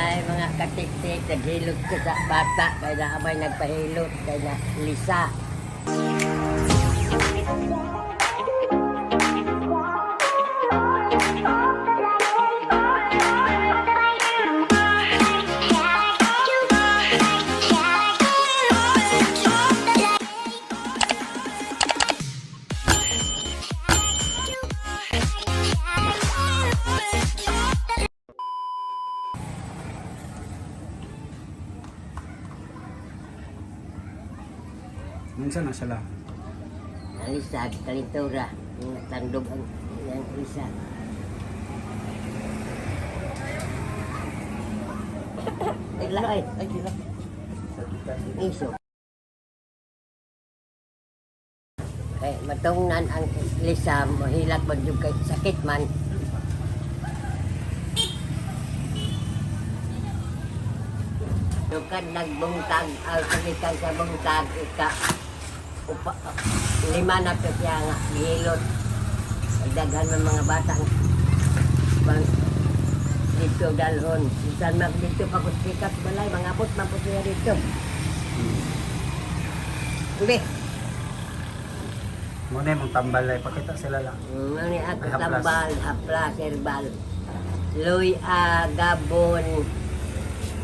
Ay, mga katiktik, naghilot ko sa bata, kay na amay nagpahilot, kay na lisa. Minsan na sila. Nalisa, kalintura, natandog ang iyang lisa. Ay, ay, Ay, gila. iso. Kay matungnan ang lisa, mahilak man jud kay sakit man. Dukan nagbungtag, ang sagikan sa bungtag, ika, upa, lima na to siya nga, gihilot. Ay daghan man mga bata ang bang dito dalhon. Bisan man dito pa ko sikat balay, mga abot man po siya dito. Hindi. Muna yung tambal ay pakita sila lang. Ano ako Ay, haplas. tambal, haplas, herbal. Luy, gabon,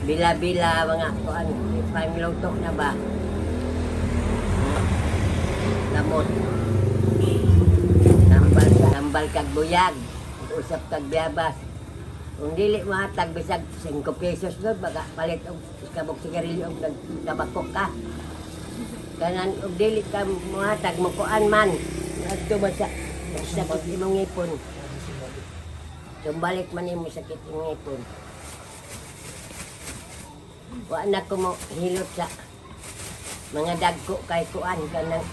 bila-bila, mga kuan, pangluto na ba? Gamot. Tambal, tambal kag buyag, usap kag biyabas. Kung dili mahatag bisag 5 pesos doon, baka palit og kabok sigarilyo og nagtabako ka. Kanan og dili ka mohatag mukuan man. Adto ba sa sakit imong ngipon. Sumbalik man imo sakit imong ngipon. Wa na ko mo hilot sa mga dagko kay kuan kanang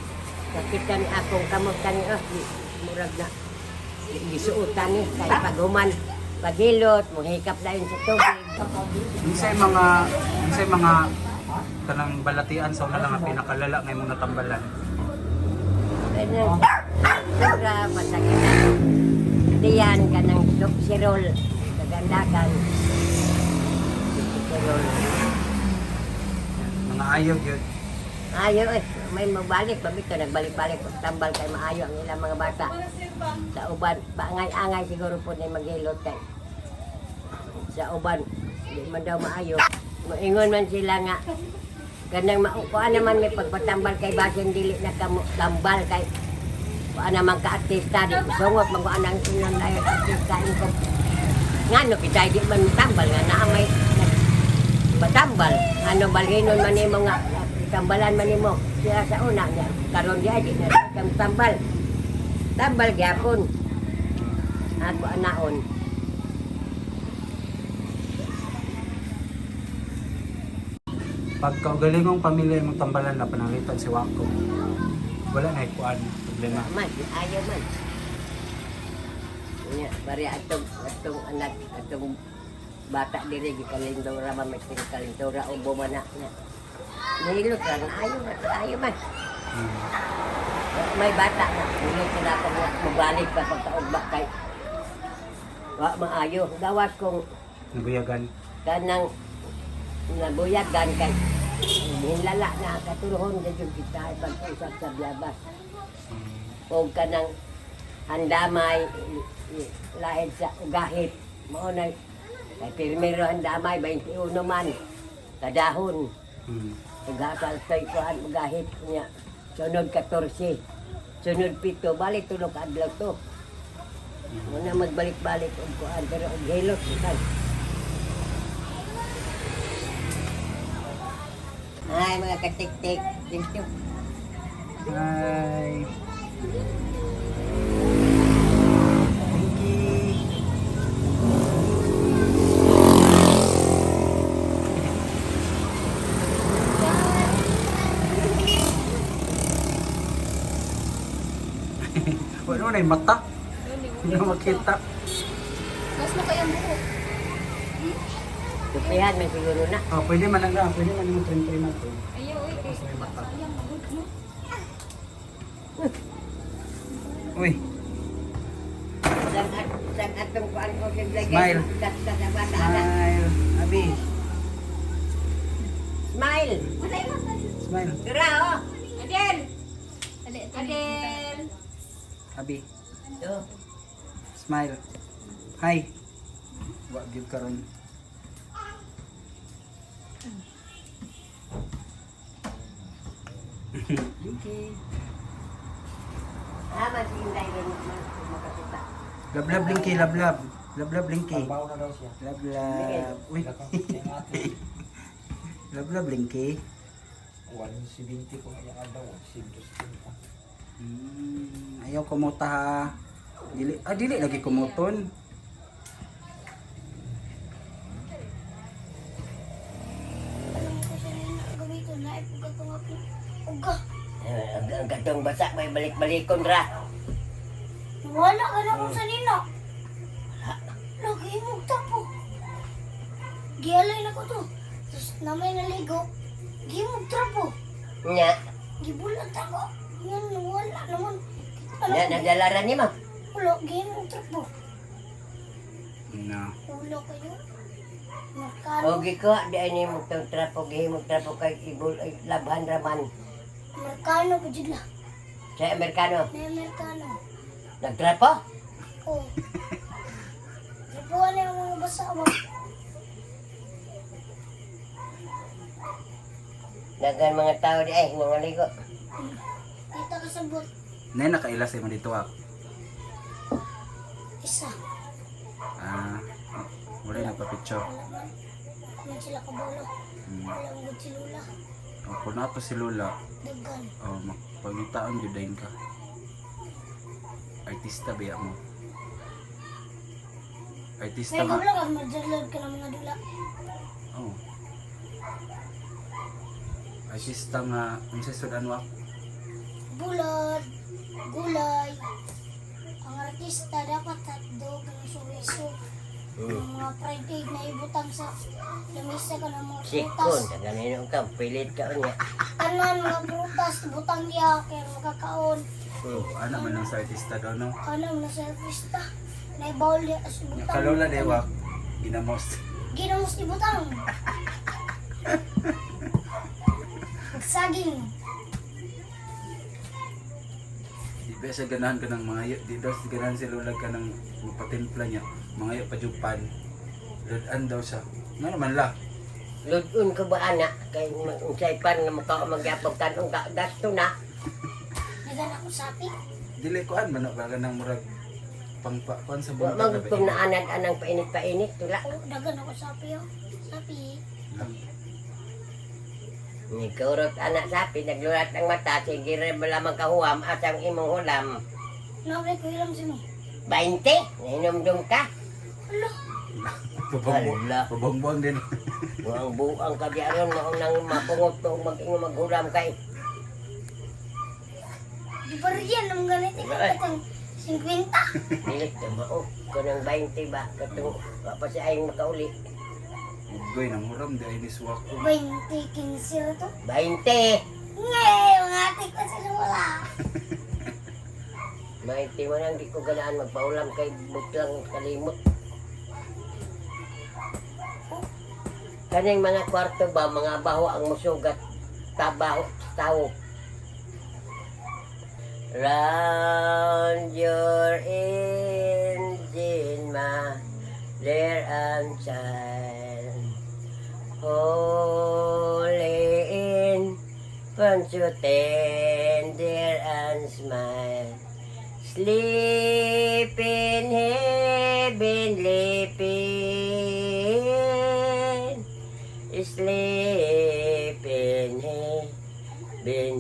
sakitan akong kamot kani oh, murag na gisuotan ni kay paghuman paghilot mohikap dayon sa tubig. Unsay mga kanang balatian sa una lang ang pinakalala ngay mong natambalan. Kanang sura masakit ang diyan kanang sirol kagandakan sirol. Mga ayaw yun. Ayo eh, may mabalik ba bito nagbalik-balik og tambal kay maayo ang ilang mga bata. Sa uban, paangay-angay siguro po ni maghilot kay. Sa uban, di man daw maayo. Moingon man sila nga kanang maukuan naman may pagpatambal kay basin dili na kamo tambal kay kuan naman ka artista di sungot man kuan ang unang layo artista inko ngano kita di man tambal nga naa may patambal ano balhinon man nimo nga tambalan man nimo siya sa una niya karon di ay di na kang tambal tambal gyapon ako anaon. Pagka ugalingong pamilya imong tambalan na pananglitan si Wako. Wala na ikuan problema. Man ayaw man nya bari atong atong anak atong bata diri gikalindora man may kalindora ubo man na nya nihilot ra nga ayaw man ayaw man. May bata na nihilot na ako nga mobalik pa pagkaugba kay wa maayo gawas kong Nabuyagan. kanang nabuyagan kay hinlala na katuruhon na jud kita pag-usap sa biyabas o kanang handamay lain sa ugahit mao na kay pirmero handamay 21 man kadahon. Ugasal toy kuan ugahit niya sunod 14 sunod 7 balik tulo ka adlaw to muna magbalik-balik og kuan pero og hilot bisan. Ay, mga katik-tik. Thank you. Hi. Thank you. Wala na yung mata. Hindi na makita. Mas mo kayang buhok. Tupihan, may siguro na. Oh, pwede man lang na. Pwede man yung trim-trim natin. Ayaw, uy. Kay, Mas may mata. sayang, magod mo. Uy, Sang atong kuan ko Smile. Sa bata na. Smile. Abi. Smile. Tara, oh. Adel! Adel! Abi, Oh. smile. Hi. Wa gyud karon. Linky. Ah, mas hintay ron makakita. Lablab Linky, lablab. Lablab Linky. Trabaho na daw siya. Lablab. Uy. Lablab Linky. 170 ko nga yung daw, 170. Ayaw kumuta ha. Dili, ah, dili lagi kumuton. Uga, Eh, ang katong basa may balik-balikon ra. wala ka na kung sa nina. Lagi mo tapo. Gialay na ko to. Tapos namay naligo. Gimog trapo. Nya, Gibulat ako. Yan, wala naman. Kita nya na. nadala ra nimo. Wala, gimog trapo. Na. Wala kayo. Merkano. O gikuha di ay nimo tong trapo gihimog trapo kay ibul ay labhan ra man. Merkano ko jud la. Sa Amerikano, May Amerikano. nagtrapo? Oh. Trapuan na yung mga basa ba? Dagan mga tao di ay mga ligo. Kita ka sa bot. Nay nakaila sa imo dito ah. Isa. Ah, wala na pa-picture. Wala man. Man sila kabalo. Wala ang good si Lula. O kung nato si Lola, Daggan. o magpangitaan jud dayon ka. Artista ba mo? Artista May nga. kabla ka, magdalad ka ng mga dula. Oh. Artista nga unsa sudan wa? Bulad, gulay. Ang artista dapat hotdog, ang suwiso. Ang mga fried egg na ibutang sa lamisa ka ng mga Sikon, prutas. dagan nino ka pilit ka unya. Tanan, mga prutas, butang niya, kaya makakaon. Oh, ana man lang sa artista daw no. Ano, mga sa artista. Naibawl niya, as Nya ibutang. kalola dewa ginamos. Ginamos ibutang. Saging. Di ba siya ganahan ka ng mga di daw siya ganahan si Lola ka ng mapatimpla niya. Mga pajupan. Ludan daw siya. Nga naman la. Ludon ko ba ana kay unsay pan nga mukha magyapog tanong ka gasto na. Nagan ako sapi. Dili ko an man ba ng murag pangpakuan sa Wa buntag man na gud kong naanad anang painit-painit tula. Oh, dagan ako sapi oh. Sapi. Ni kurot anak sapi naglurat ang mata sige ra ba lamang kahuam asang imong hulam. Nabre ko ilam si mo. 20 nahinomdom ka. Hala, Hala. Pabongbuang din. Buang buang ka di aron mao nang mapungot ko mag-ingo maghulam kay. di ba rin yan ang ganit ikaw katang 50. Dili ka mao kanang 20 ba katong wa pa siya ayong makauli. Ugoy nang huram di ay ni suwak ko. 20, 15 ra to. 20. Ngay, mga ate ko sa wala. 20 man ang di ko ganaan magpaulam kay butlang kalimot. Kaning mga kwarto ba mga baho ang musugat tabaho tawo. Round your engine, ma, there and child. Holy in, front you tender and smile. Sleep in heaven, sleeping. Sleep in heaven,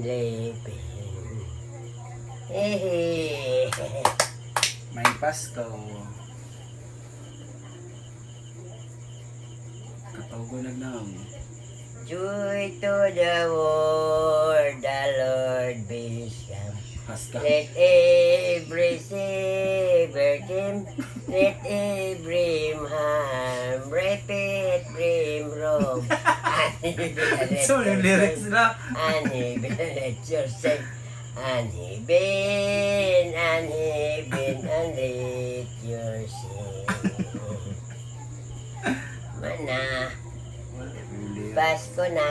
sleeping. Eh, May Pasko. Katogo nagnaong. Joy to the world, the Lord be come. Pasko. Let every silver dim, let every hand repeat brim room. So, yung lyrics na. And he will let yourself, and he been, and he been, and let yourself. Mana, Pasko na.